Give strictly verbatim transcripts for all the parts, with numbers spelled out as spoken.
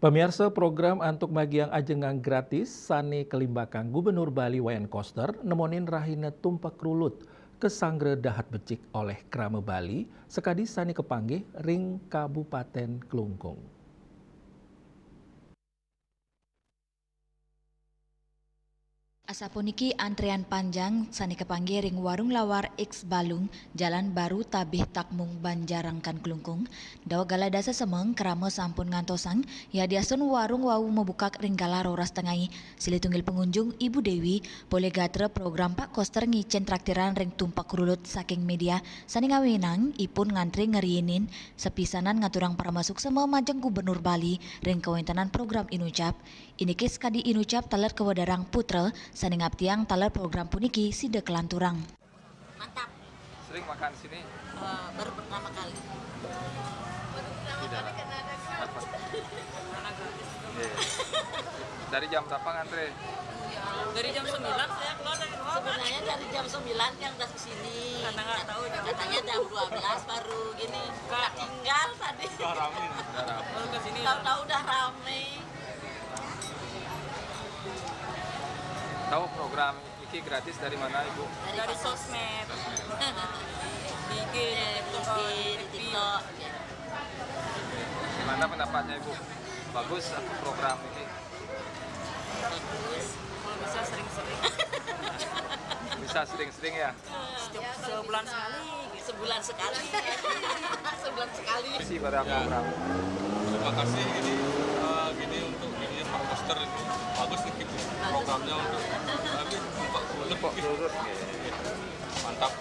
Pamiarsa, program antuk magiang ajengan gratis sane kalimbakang Gubernur Bali Wayan Koster nemonin rahina Tumpak Rulut kasangra dahat becik oleh krama Bali sakadi sane kapanggih ring Kabupaten Klungkung. Asapuniki antrean panjang sane kapanggih ring Warung Lawar X Balung, Jalan Baru Tabih Takmung, Banjarangkan, Klungkung. Daweg galah dasa semeng krama sampun ngantosang, yadiastun warung wau mabukak ring galah roras tengai. Silih tunggil pangunjung, Ibu Dewi, polih gatra program Pak Koster ngicen traktiran ring Tumpak Rulut saking media sane ngawinang ipun ngantri ngriinin sapisanan ngaturang parama suksema majeng Gubernur Bali ring kawentenan program inucap. Iniki sakadi inucap taler kawedarang putra sane ngaptiang taler program puniki sida kalanturang. Mantap. Sering makan sini? Eh, baru pertama kali. Tidak. Apa? Iya. Dari jam berapa ngantre? Dari jam sembilan saya keluar dari rumah. Sebenarnya dari jam sembilan yang udah kesini. Karena nggak tahu jam Katanya jam dua belas baru gini. Nggak tinggal tadi. Udah rame. Udah rame. Baru ke sini. Tahu-tahu udah rame. Tahu program iki gratis dari mana, Ibu? Dari sosmed. Di I G, Iya, di di, TikTok, di, di di F B. TikTok. Gimana pendapatnya, Ibu? Bagus apa program ini? Bagus. Kalau bisa sering-sering. Bisa sering-sering ya? Setiap sebulan sekali gitu. Sebulan sekali. Sebulan sekali. Isi pada program. Terima kasih ini eh, gini untuk ini Pak Koster itu bagus nih gitu programnya untuk kami Pak Kulit Pak Luhut, ya. Mantap.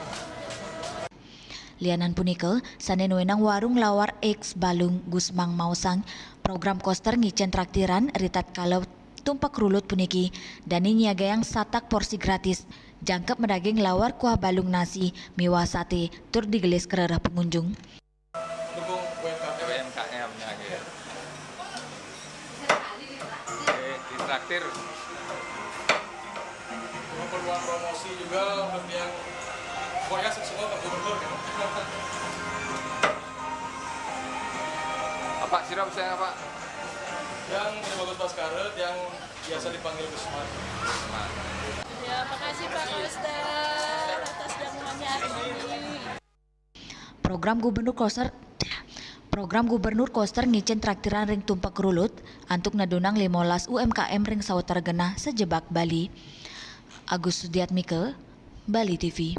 Lianan punika, sane nuenang Warung Lawar X Balung Gusmang maosang, program Koster ngicen traktiran ritatkala Tumpak Rulut puniki dane nyiagayang satak porsi gratis, jangkep madaging lawar kuah balung nasi miwah sate tur digelis karereh pangunjung. Dukung U M K M. U M K M-nya gitu. Oke, ditraktir. Keperluan promosi juga untuk yang pokoknya semua Pak Gubernur ya. Apa sirop saya, Pak? Yang Bagus Baskara yang biasa dipanggil Gusman. Nah, Ya, makasih Pak Koster atas jamuannya hari ini. Program Gubernur Koster Program Gubernur Koster ngicen traktiran ring Tumpak Rulut antuk nedunang limolas U M K M ring sawatara genah sajebag Bali. Agus Sudiatmika, Bali T V.